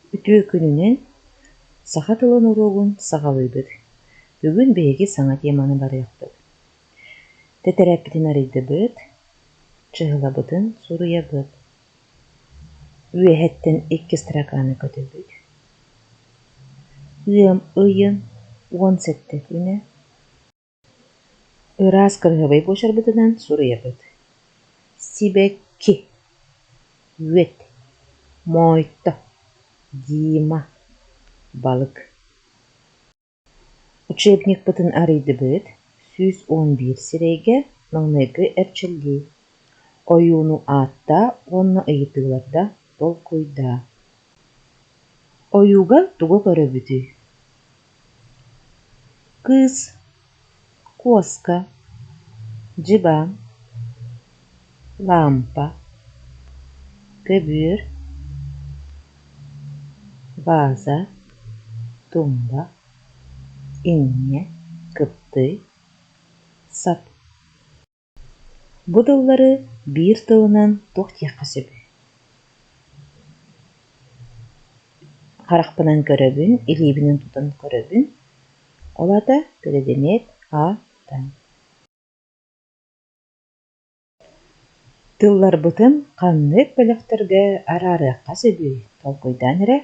Үтүө күнүнэн! Саха тылын уруогун саҕалыыбыт. Бүгүн биһиги саҥа теманы барыахпыт. Тэтэрээппитин арыйдыбыт, чыһылабытын суруйабыт. Үөһэттэн икки строканы көтөбүт. Ыам ыйын 17 күнэ Ыраас кыраһыабай буочарбытынан суруйабыт: Сибэкки, үөт, моойто, Дима, балык Учебникпытын арыйдыбыт, 111 сирэйгэ маҥнайгы эрчиллии, ойууну ааттаа уонна ыйытыыларда толкуйдаа. Ойууга тугу көрөбүтүй? Кыыс, куоска, дьыбаан, лаампа, көбүөр, ваза, тумба, инньэ, кыптый, сап. Бу тыллары биир тылынан туох диэххэ сөбүй? Харахпынан көрөбүн, илиибинэн тутан көрөбүн, ол аата биридимиэт А-та. Тылларбытын ханнык бөлөхтөргө араарыахха сөбүй, толкуйдаан эрэ.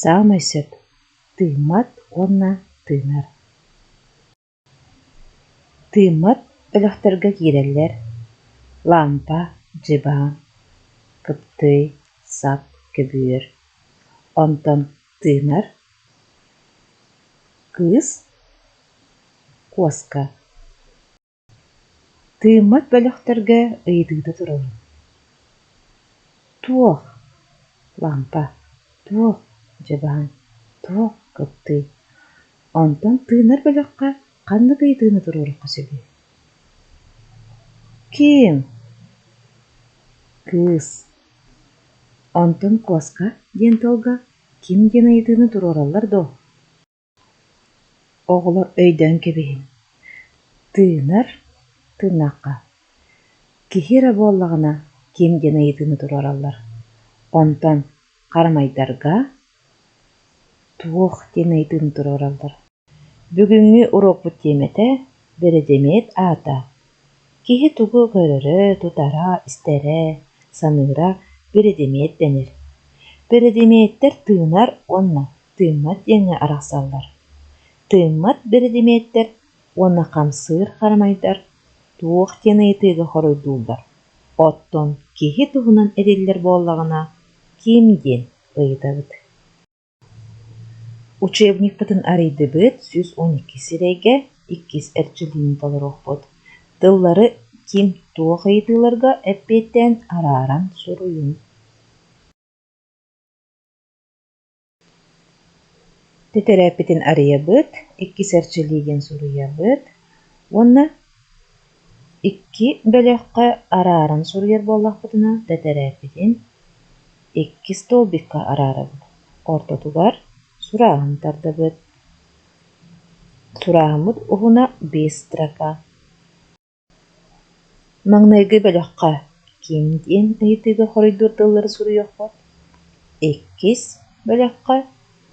Саамай сөп, тыыммат уонна тыынар. Тыыммат бөлөхтөргө киирэллэр: лаампа, дьыбаан, кыптый, сап, көбүөр. Онтон тыынар кыыс, куоска. Тыыммат бөлөхтөргө ыйытыыта турабын: туох лаампа, туох дьыбаан, туох кыптый? Онтон тыынар бөлөххө ханнык ыйытыыны туруоруохха сөбүй? Ким? Кыыс. Онтон куоска диэн тылга ким диэн ыйытыыны туруораллар дуо? Оҕолор өйдөөн кэбиһиҥ, тыынар тыыннаахха, киһи эрэ буоллаҕына ким диэн ыйытыыны туруораллар, онтон харамайдарга туох диэн ыйытыыны туруораллар. Бүгүҥҥү уруокпут тиэмэтэ бэрэдимиэт аата, киһи тугу көрөрө, тутара, истэрэ, саныыра биридимиэт дэнэр. Биридимиэттэр тыынар уонна тыыммат диэҥҥэ арахсаллар. Тыыммат биридимиэттэр уонна хамсыыр харамайдар туох диэн ыйытыыга хоруйдууллар, оттон киһи туһунан этиллэр буоллаҕына ким диэн ыйытабыт. Учебникпытын арыйдыбыт, 112 сирэйгэ иккис эрчиллиини толоруохпут. Тыллары ким туох ыйытыыларга эппиэттээн арааран суруйуҥ. Тэтэрээппитин арыйабыт, иккис эрчиллии диэн суруйабыт уонна икки бөлөххө арааран суруйар буоллахпытына тэтэрээппитин икки столбикка араарабыт, ортотугар сурааһын тардабыт. Сурааһыммыт уһуна биэс строка. Маҥнайгы бөлөххө ким диэн ыйытыыга хоруйдуур тыллары суруйуохпут, иккис бөлөххө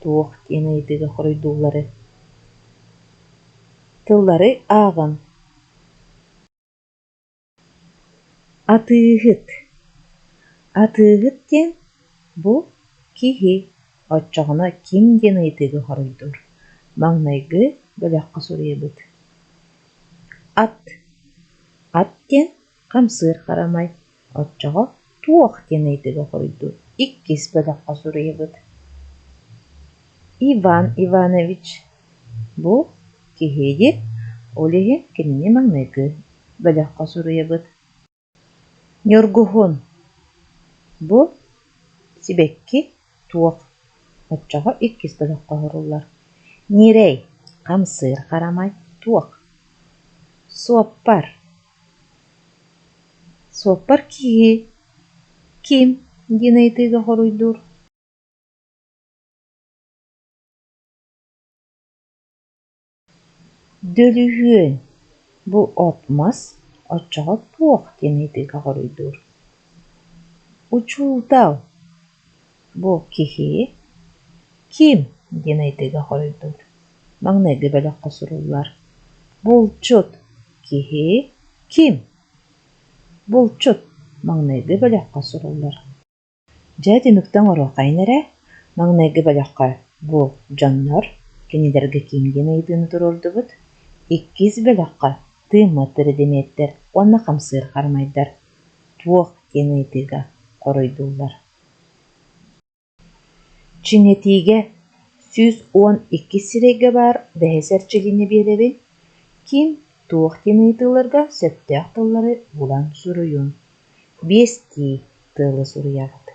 туох диэн ыйытыыга хоруйдууллары. Тыллары ааҕыҥ. Атыыһыт. Атыыһыт диэн бу киһи, оччоҕуна ким диэн ыйытыыга хоруйдуур. Маҥнайгы бөлөххө суруйабыт. Ат. Ат диэн хамсыыр харамай, оччоҕо туох диэн ыйытыыга хоруйдуур. Иккис бөлөххө суруйабыт. Иван Иванович бу киһи диэн, ол иһин кинини маҥнайгы бөлөххө суруйабыт. Ньургуһун бу сибэкки туох, оччоҕо иккис бөлөххө уһуруллар. Ньирэй хамсыыр харамай туох. Суоппар Суоппар киһи ким диэн ыйытыыга хоруйдуур. Дөлүһүөн бу от-мас, оччоҕо туох диэн ыйытыыга хоруйдуур. Учуутал бу киһи ким диэн ыйытыыга хоруйдуур. Маҥнайгы бөлөххө суруллар. Булчут киһи ким? Булчут маҥнайгы бөлөххө суруллар. Дьэ түмүктэн оҥоруоххайын эрэ, маҥнайгы бөлөххө бу дьоннор, кинилэргэ ким диэн ыйытыыны туруордубут, иккис бөлөххө тыыммат биридимиэттэр уонна хамсыыр харамайдар туох диэн ыйытыыга хоруйдууллар. Чиҥэтиигэ 112 сирэйгэ баар бэһис эрчилиини биэрэбин, ким, туох диэн ыйытыыларга сөптөөх тыллары булан суруйуҥ. Биэстии тылы суруйаҕыт.